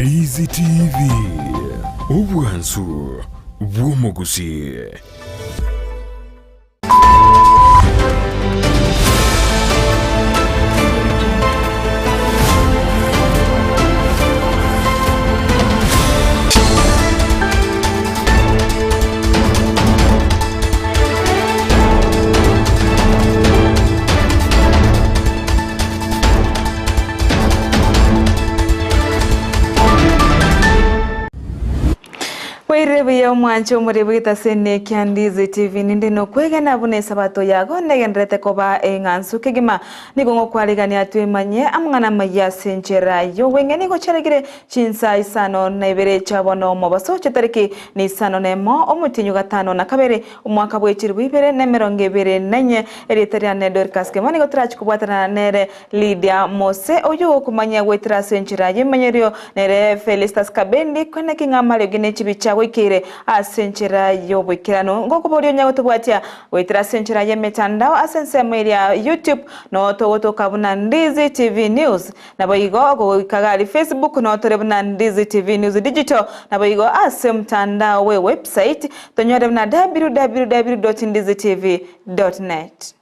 Ndizi TV, obwansu bw'omogusii. Bwairire buya omwanche omore bw'etaseni ekia Ndizi TV ninde nokwegena buna esabato yago negendererete koba eng'ansu kegima. Nigo ngokwarigania twemanye amang'ana amaya ase enchera y'obweng'e nigo chiaregire Chinsa isano na ibere chia bono omobaso chitariki na isano nemo omotienyi o gatano na kabere omwaka bwe chilifu ibere na emerongo ebere na enye. Erieta riane Dorcas Kemwa nigo torachi kobwatana nere Lydia Mose oyio ogokomanyia goetera ase enchera y'emenyerio nere Felistus Kabendi koeneki ng'a amariogi ne chibicha goikeire ase enchera y'oboikeranu. Ngokoboria onye gotobwatia goetera ase enchera y'emetandao ase ensemo eria YouTube no togotoka buna Ndizi TV News. Naboigo goika gari Facebook noo tore buna Ndizi TV News Digital, naboigo ase omotandao bwe website tonyore buna www.ndizitv.net.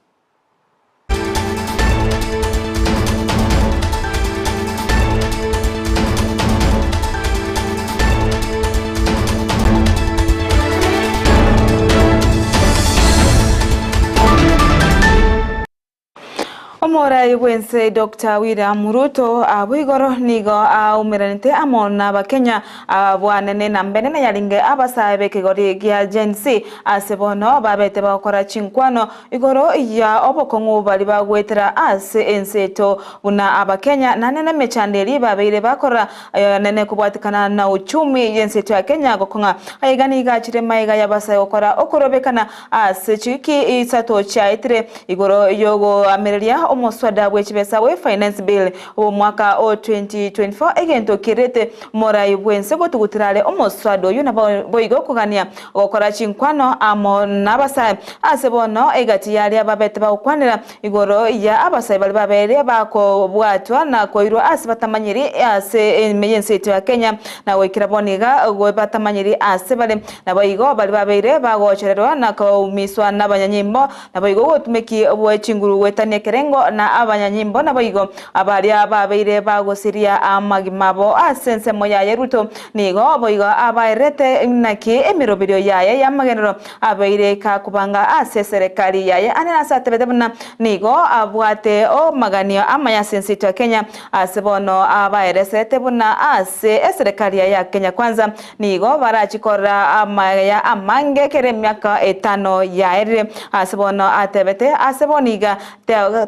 Omorai bw'ense Doctor William Ruto abwo igoro nigo aumeranete amo n'Abakenya abwanene na mbenene yarenge abasae b'ekegori gia Gen Z ase bono babete bagokora chinkwano igoro ya obokong'u baria bagoetera ase ense eto buna Abakenya naende nemechando eria babeire bakora nene kobwatikana na uchumi y'ense eto ya Kenya gokong'a. Aiga nigo achire maiga y'abasae gokora okorobekana Ase chiwiki isato chiaetire, igoro y'ogoamereria omoswada bwe chibesa bwe Finance Bill bw'omwaka o 2024, egento kerete morai bw'ense gotugutera are omoswada oyio naboigo kogania gokora chinkwano amo nabasae. Ase bono egati yaria babete bagokwanera igoro ya abasae baria babeire bakobwatwa na koirwa ase batamanyiri ase ime y'ense yaito ya Kenya na goikera bono iga batamanyiri ase bare. Naboigo baria babeire bagochererwa na koumiswa nabanyanyimbo, naboigo ogotumeki bwe chinguru goetania ekerengo na abanyanyimbo, naboigo abaria babeire bagosiria amagima abo ase ensemo yaye Ruto nigo boigo abaerete naki emeroberio yaye y'amagenderero abeire kakobanga ase eserekari yaye ande nase atebete buna nigo abwate amaganio amaya ase ense yaito ya Kenya ase bono abaeresete buna ase eserekari yaye ya Kenya Kwanza Nigo barachie korora amaya amange kera emiaka etano yaerire. Ase bono atebete, Ase bono iga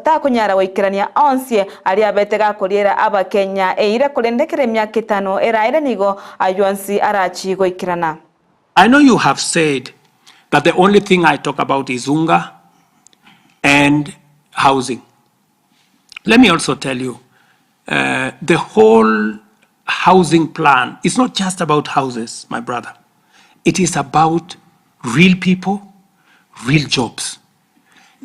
takonyara goikerania onsi aria abete gakoriera Abakenya eira, korende kera emiaka etano eraere nigo ayio onsi arachie goikerana. I know you have said that the only thing I talk about is unga and housing. Let me also tell you, uh, the whole housing plan is not just about houses, my brother. It is about real people, real jobs.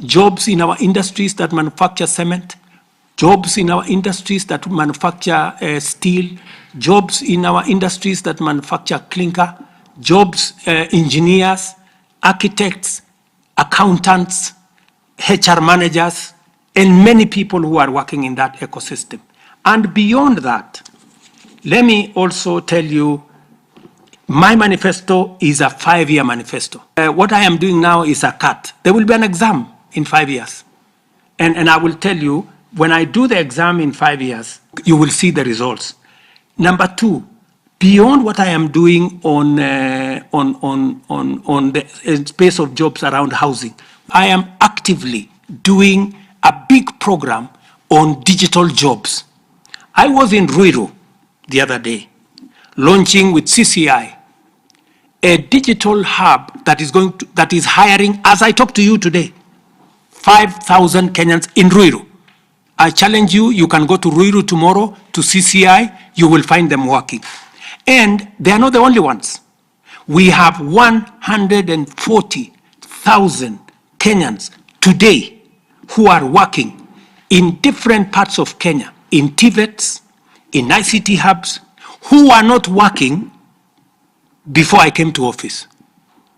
Jobs in our industries that manufacture cement, jobs in our industries that manufacture uh, steel, jobs in our industries that manufacture clinker, jobs, uh, engineers, architects, accountants, HR managers, and many people who are working in that ecosystem. And beyond that, let me also tell you my manifesto is a five year manifesto. Uh, what I am doing now is a cut. There will be an exam in five years. And, and I will tell you, when I do the exam in five years, you will see the results. Number two, beyond what I am doing on, uh, on, on, on, on the uh, space of jobs around housing, I am actively doing a big program on digital jobs. I was in Ruiru the other day, launching with CCI a digital hub that is going to, that is hiring, as I talk to you today, 5,000 Kenyans in Ruiru. I challenge you, you can go to Ruiru tomorrow, to CCI, you will find them working. And they are not the only ones. We have 140,000 Kenyans today who are working in different parts of Kenya, in TVETs, in ICT hubs, who were not working before I came to office.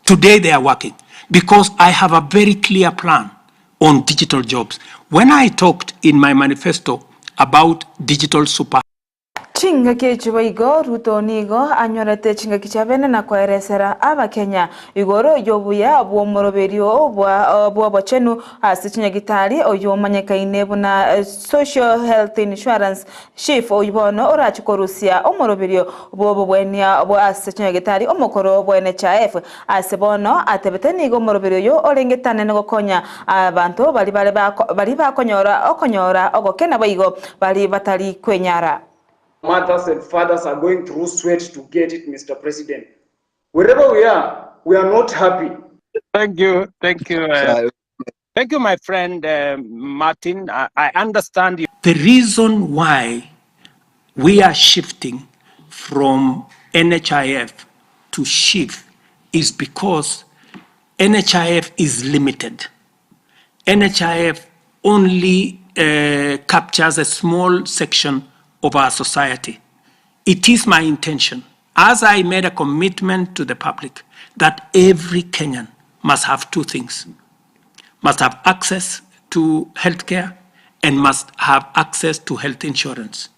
Today they are working because I have a very clear plan on digital jobs. When I talked in my manifesto about digital super Chingaki echi boigo Ruto nigo anyorete chingaki chia bene na koeresera Abakenya igoro y'obuya bw'omoroberio bw'obochenu ase chinyagitari oyio omanyekaine buna Social Health Insurance, SHIF, oyio bono orache korusia omoroberio bw'obobwenia bwa ase chinyagitari omokoro bwa NHIF. Ase bono atebete nigo omoroberio oyo orenge tanene gokonya abanto baria bare baria bakonyora okonyora ogoke naboigo baria batari kwenyara. Mothers and fathers are going through sweat to get it Mister President. Wherever we are, we are not happy. Thank you, thank you, thank you, my friend Martin. I understand you. The reason why we are shifting from NHIF to SHIF is because NHIF is limited. NHIF only captures a small section of our society. It is my intention, as I made a commitment to the public, that every Kenyan must have two things must have access to healthcare and must have access to health insurance.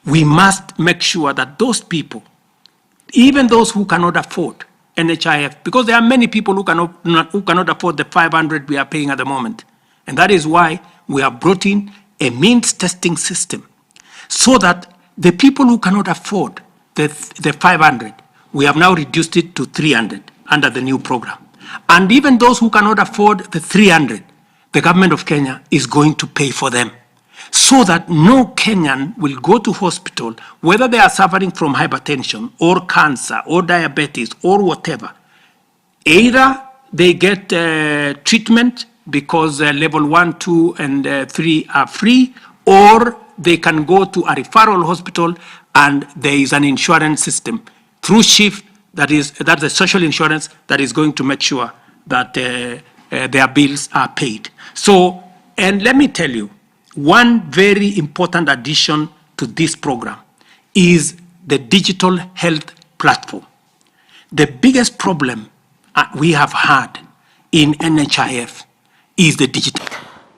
We must make sure that those people, even those who cannot afford NHIF, because there are many people who cannot afford the 500 we are paying at the moment. And that is why we have brought in a means testing system so that the people who cannot afford the 500, we have now reduced it to 300 under the new program. And even those who cannot afford the 300, the government of Kenya is going to pay for them so that no Kenyan will go to hospital, whether they are suffering from hypertension or cancer or diabetes or whatever. Either they get treatment because level 1, 2, and 3 are free, or they can go to a referral hospital and there is an insurance system through SHIF, that is, that's a social insurance that is going to make sure that their bills are paid. So, and let me tell you, one very important addition to this program is the digital health platform. The biggest problem we have had in NHIF is the digital.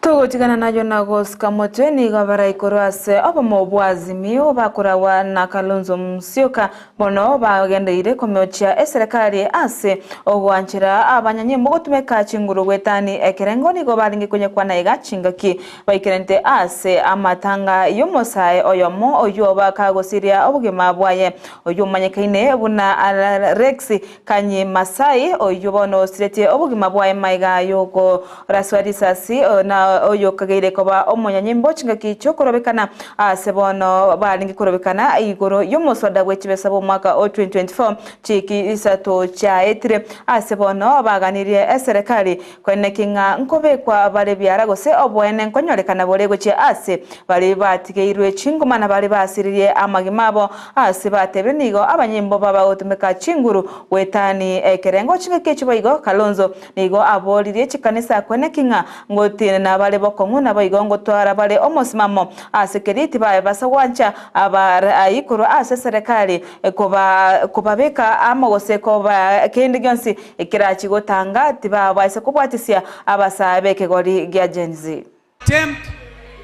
Togotigana nayo na gosika motwe nigo baraikoro ase obomo bwa Azimio bakoragwa na Kalonzo Musyoka bono bagendeire komochia eserekari ase ogwanchera abanyanyimbo gotumeka chinguru gwetani ekerengo nigo barenge konyekwana iga chingaki baikerente ase amatanga y'omosae oyomo oywo bakagosiria obogima bwaye oywo omanyekaine buna Rex Kanyi Masai oywo bono osiretie obogima bwaye maiga yokoraswa risasi na oyo kageire koba omonyanyimbo chingaki chiokorobekana ase bono barenge korobekana igoro y'omoswada bw'echibesa bw'omwaka o 2024 chiki isato chiaetire ase bono baganirie eserekari koeneki ng'a nkobekwa bare biara gose oboene nkonyorekana bore gochia ase bari batigeirwe chingoma na bari basiririe amagima abo ase batebire nigo abanyimbo babagotumeka chinguru gwetani ekerengo chingaki echi boigo Kalonzo nigo aboririe chikanisa koeneki ng'a ngotinena bare bokong'u nabo igo ngotwara bare omosimamo ase keri tibaye basa gwancha abarai korwa ase eserekari koba kobabeka amo gose koba kende gionsi ekerachi gotanga tibabase kobwatisia abasae b'ekegori gia Gen Z. Attempt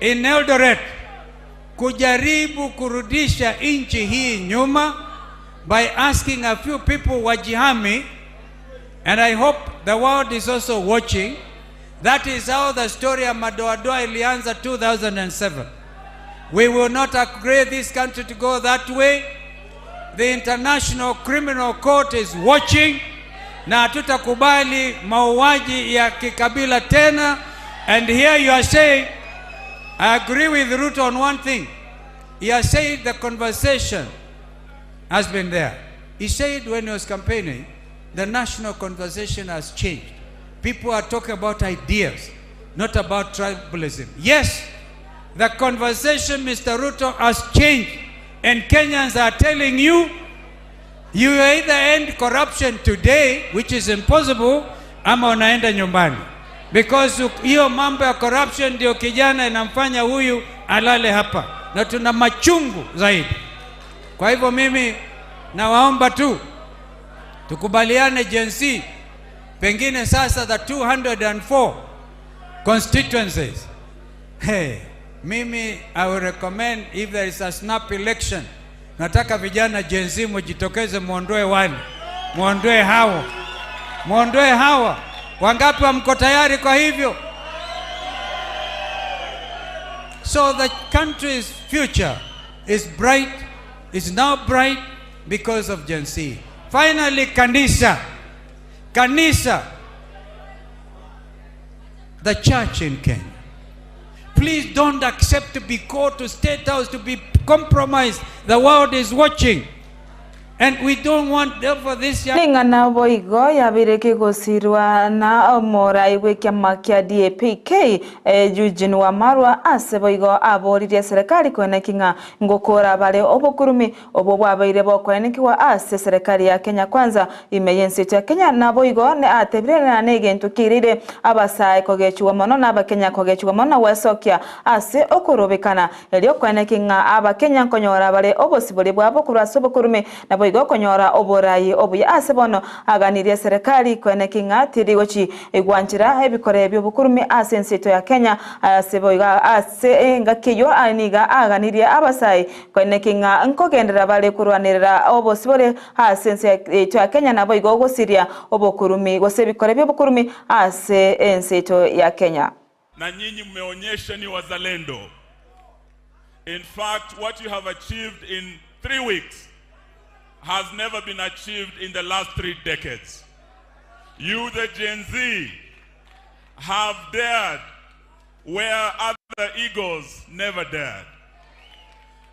in Eldoret kujaribu kurudisha nchi hii nyuma by asking a few people wajihami, and I hope the world is also watching. That is how the story ya madoadoa ilianza 2007. We will not agree this country to go that way. The International Criminal Court is watching na hatutakubali mauaji ya kikabila tena. And here you are saying, I agree with Ruto on one thing. He has said the conversation has been there. He said when he was campaigning, the national conversation has changed. People are talking about ideas, not about tribalism. Yes, the conversation, Mr. Ruto, has changed. And Kenyans are telling you, you either end corruption today, which is impossible, ama unaenda nyumbani. Because hiyo mambo ya corruption ndio kijana inamfanya huyu alale hapa, na tuna machungu zaidi. Kwa hivyo mimi nawaomba tu tukubaliane Gen Z, pengine sasa the 204 constituencies. Hey, mimi I will recommend if there is a snap election, nataka vijana Gen Z mujitokeze, muondoe wale, muondoe hao, muondoe hawa. Wangapi wa mko tayari kwa hivyo? So the country's future is bright, is now bright because of Gen Z. Finally, kanisa, kanisa, the church in Kenya. Please don't accept to be called to State House to be compromised. The world is watching. And we don't want, therefore, this young Ning'ana boigo yabeire kegosirwa na omorai bw'ekiama kia DAP-K Eugene Wamalwa ase boigo aboririe serikali koeneki ng'a ngokora bare obokurumi obwo bwabeire bokoenekiwa ase serikali ya Kenya Kwanza ime y'ense ya Kenya na boigo atebire na negento kiirire abasae kogechiwa mono na abakenya kogechiwa mono na gwesokia ase okorobekana erio koeneki ng'a abakenya nkonyora bare obosibore bwabo korwa ase obokurumi na boigo konyora oborai obuya ase bono aganirie serikali koeneki ng'a tiri gochi egwanchera ebikore by'obokurumi ase ense ya Kenya ase boigo ase engaki eyo niga aganirie abasai koeneki ng'a nkogendera bare korwanerera obosibore ase ense ya Kenya na boigo gosiria obokurumi gose ebikore by'obokurumi ase ense ya Kenya. Na nyinyi mmeonyesha ni wazalendo. In fact, what you have achieved in 3 weeks has never been achieved in the last 3 decades. You, the Gen Z, have dared where other egos never dared.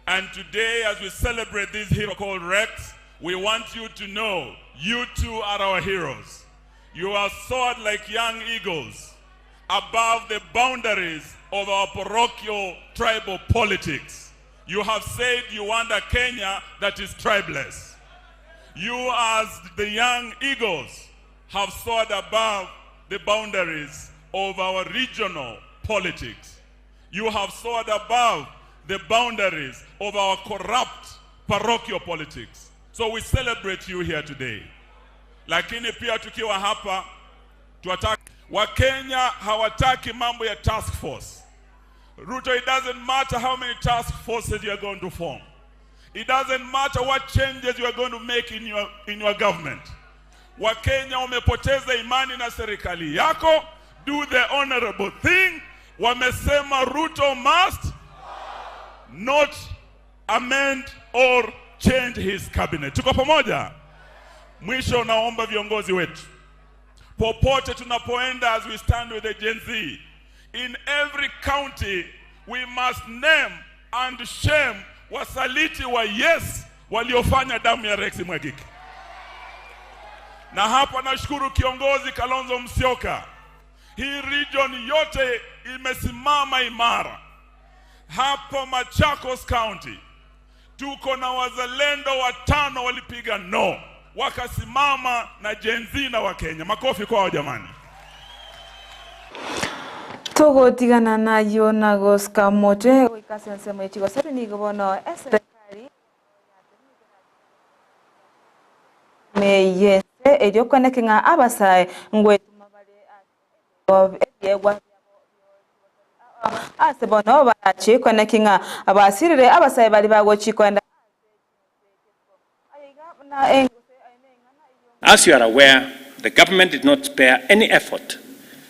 And today, as we celebrate this hero called Rex, we want you to know you too are our heroes. You are soared like young eagles above the boundaries of our parochial tribal politics. You have said you want a Kenya that is tribeless. You, as the young eagles, have soared above the boundaries of our regional politics. You have soared above the boundaries of our corrupt parochial politics. So we celebrate you here today. Lakini pia tukiwa hapa, tuwataka Wakenya hawataki mambo ya task force. Ruto, it doesn't matter how many task forces you are going to form. It doesn't matter what changes you are going to make in your government. Wakenya wamepoteza imani na serikali yako. Do the honorable thing. Wamesema Ruto must not amend or change his cabinet. Tuko pamoja? Mwisho, naomba viongozi wetu popote tunapoenda, as we stand with the Gen Z, in every county we must name and shame wasaliti wa yes waliofanya damu ya Rex imwagike. Na hapa nashukuru kiongozi Kalonzo Musyoka. Hii region yote imesimama imara. Hapo Machakos County tuko na wazalendo watano walipiga no, wakasimama na Gen Z na Wakenya. Makofi kwao jamani. Tugotigana nayo na goska mote goika ensemo echigoseri nigo bono eserikali meyese erio kweneki ng'a abasae ngwetuma bare ebiegwa ase bono barachi kweneki ng'a basirire abasae bari bagochi kwenda. As you are aware, the government did not spare any effort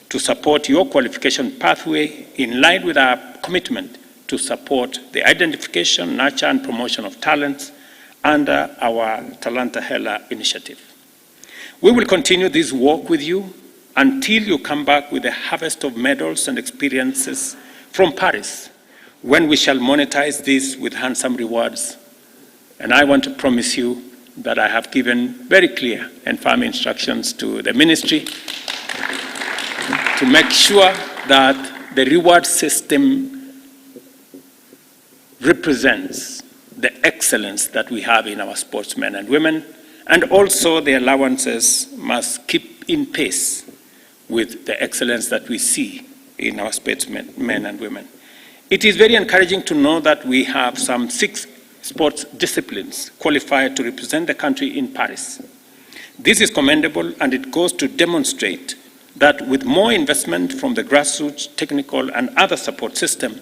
to support your qualification pathway in line with our commitment to support the identification, nurture, and promotion of talents under our Talanta Hela initiative. We will continue this work with you until you come back with a harvest of medals and experiences from Paris, when we shall monetize this with handsome rewards. And I want to promise you that I have given very clear and firm instructions to the ministry to make sure that the reward system represents the excellence that we have in our sportsmen and women, and also the allowances must keep in pace with the excellence that we see in our sportsmen men and women. It is very encouraging to know that we have some sports disciplines qualify to represent the country in Paris. This is commendable and it goes to demonstrate that with more investment from the grassroots, technical and other support system,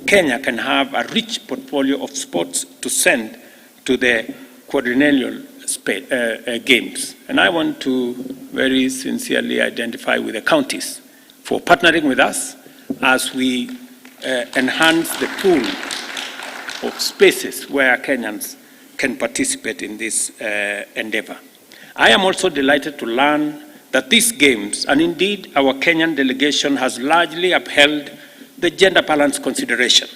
Kenya can have a rich portfolio of sports to send to the quadrennial games. And I want to very sincerely identify with the counties for partnering with us as we enhance the pool of spaces where Kenyans can participate in this endeavor. I am also delighted to learn that these games, and indeed our Kenyan delegation, has largely upheld the gender balance consideration,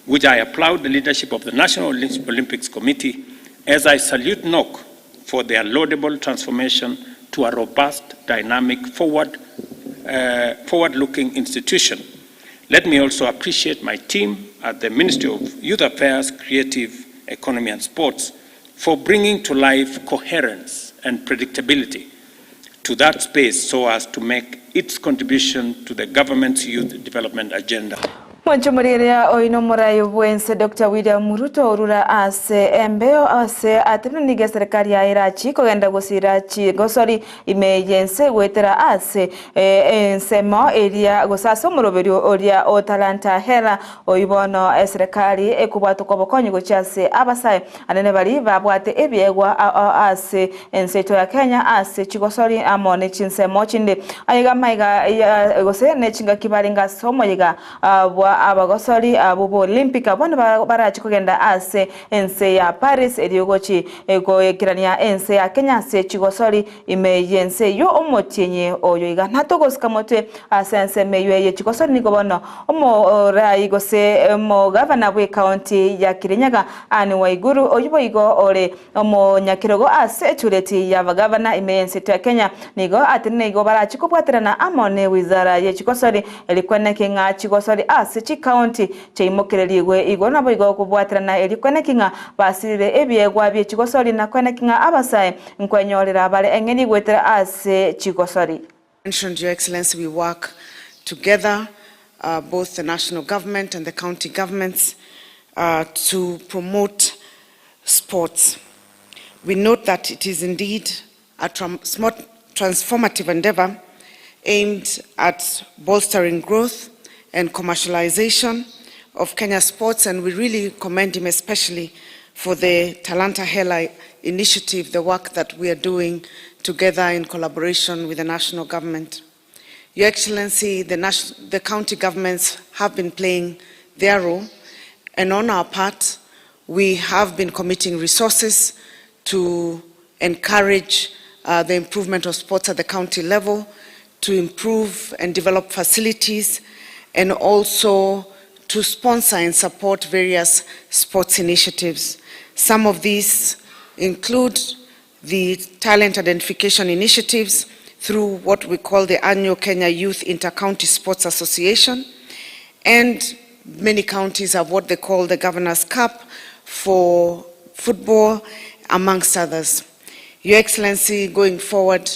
which I applaud the leadership of the National Olympics Committee as I salute NOC for their laudable transformation to a robust, dynamic, forward-looking institution. Let me also appreciate my team at the Ministry of Youth Affairs, Creative Economy and Sports for bringing to life coherence and predictability to that space so as to make its contribution to the government's youth development agenda. Mwanchomorigereria oino omorai bwense Dr. William Ruto orure ase embeo ase atebire nigo eserekari yaye erachi kogenda gosira chigosori ime yense goetera ase ensemo eria gose ase omoroberio oria o Talanta Hela oyio bono eserekari ekobwatoka obokonyi gochia ase abasae anene baria babwate ebiegwa ase Ense yaito ya Kenya ase chigosori amo ne chinsemo chinde. Aiga maiga ya gose ne chingaki barenge ase omoyega bwa abagosori abwo b'Olympic abwo barache kogenda ase ense ya Paris erio gochi goekerania ense ya Kenya ase chigosori ime y'ense eyio omotienyi oyo iga natogosika motwe ase ensemo eyio eye chigosori nigo bono omorai gose omogavana bw'ecounty ya Kirinyaga Anne Waiguru oyio boigo ore Omonyakerogo ase echureti y'abagavana ime y'enseto ya Kenya nigo atenene igo barache kobwaterana amo ne wizara ye chigosori erikweneki ng'a chigosori ase chikaunti chiaimokererigwe igoro naboigo kobwaterana erikweneki ng'a basirire ebiegwa bie chigosori na kweneki ng'a abasae nkwenyorera bare eng'eni goetera ase chigosori. Mentioned, Your Excellency, we work together, both the national government and the county governments, to promote sports. We note that it is indeed a transformative endeavor aimed at bolstering growth and commercialization of Kenya sports, and we really commend him especially for the Talanta Hela initiative, the work that we are doing together in collaboration with the national government. Your Excellency, the, the county governments have been playing their role, and on our part, we have been committing resources to encourage the improvement of sports at the county level, to improve and develop facilities, and also to sponsor and support various sports initiatives. Some of these include the talent identification initiatives through what we call the annual Kenya Youth Intercounty Sports Association, and many counties have what they call the Governor's Cup for football, amongst others. Your Excellency, going forward,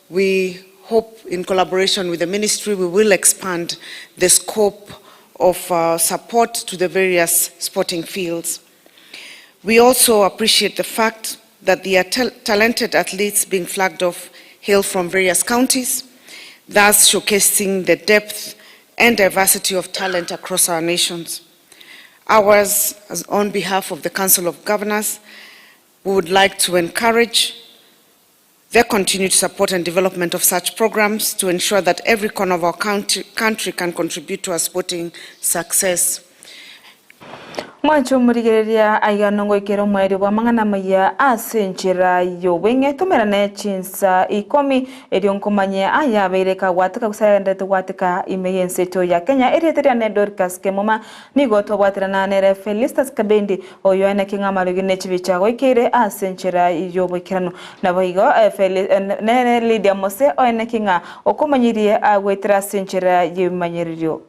we hope in collaboration with the ministry, we will expand the scope of support to the various sporting fields. We also appreciate the fact that the talented athletes being flagged off hail from various counties, thus showcasing the depth and diversity of talent across our nations. Ours, as on behalf of the Council of Governors, we would like to encourage their continued support and development of such programs to ensure that every corner of our country can contribute to our sporting success. Mwanche omorigereria aiga nongoikera omoerio bw'amang'ana amaya ase enchera y'obweng'e, tomerane chinsa ikomi, erio nkomanye aya abeire kagwateka gose agenderete gwateka ime y'ense yaito ya Kenya. Erieta riane Dorcas Kemuma, nigo twabwaterana nere Felistus Kabendi, oyo aeneki ng'a amariogi ne chibicha agoikeire ase enchera y'oboikeranu. Naboigo nere Lydia Mose oeneki ng'a okomanyirie agoetera ase enchera y'ebimanyererio.